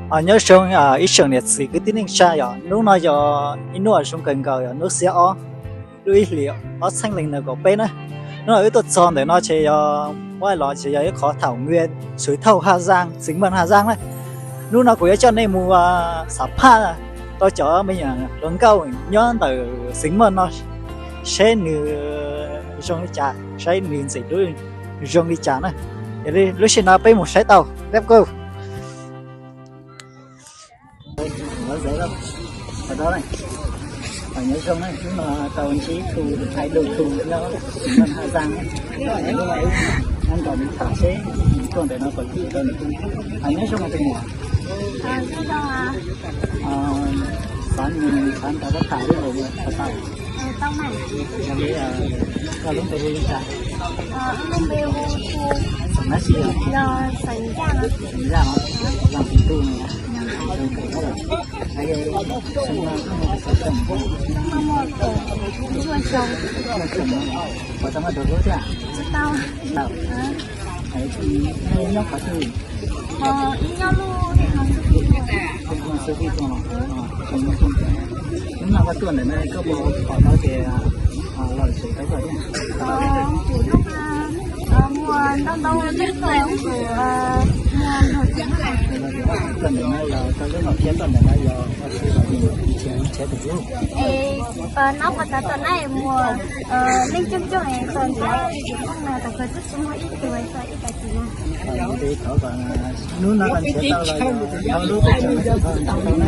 Nyob zoo ib tsoom niam txiv kwv tij neej tsa, yog hnub no yog ib hnub zoo kawg nkaus, yog hnub xiab ob lub ib hlis ob txhiab leej nees nkaum peb na. Hnub no wb tuaj txog ntawm no ces yog muab los ces yog ib qhov tham mue xwm thauj Haj Zaaj, xeev meej Haj Zaaj na. Hnub no kuv yuav coj nej mus xam phaj rau cov me nyuam hluas nkauj nyob ntawm xeev meej no seb nws zoo li cas, saib nws ntxim hlub zoo li cas na. Yog li lub sij hawm no peb mus saib tau. Let's go. Nyob zoo, hnub no tau ntsib tus thais du tus nyob xeev meej Haj Zaaj, nyob nkaus nws tham seb nws tuaj ntawm no puas tsim rau nws. Nyob zoo tus muam, xav nws xav nrog koj tham ib los puas tau? Yog li koj lub npe hu li cas? Xeem dab tsi? Xeem Yaj los? Zaaj Xeem Tuj no. Xeem no koj muaj xeem xeem? Puas tau muaj tus hlub thiab? Nyob qhov twg? Xub Fij tuaj los? Hnub no koj tuaj ntawm no koj puas pom tau tias los tsev tau koj thiab? Koj ntawm no yog koj lub nom thiab koj ntawm no yog ua si los yog ib txhia tus hlub? Ntev thov kom hnub no koj nrhiav tau los yog thov lub koj tseem ntau tau na.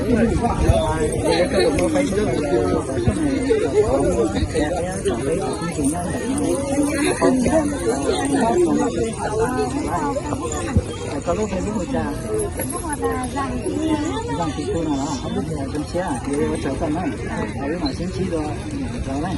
Koj lub Facebook hu cas? Zaaj Xeem Tuj no los? Zoo siab, ua tsaug koj na. Wb mam sib ntsib dua, tsaug na.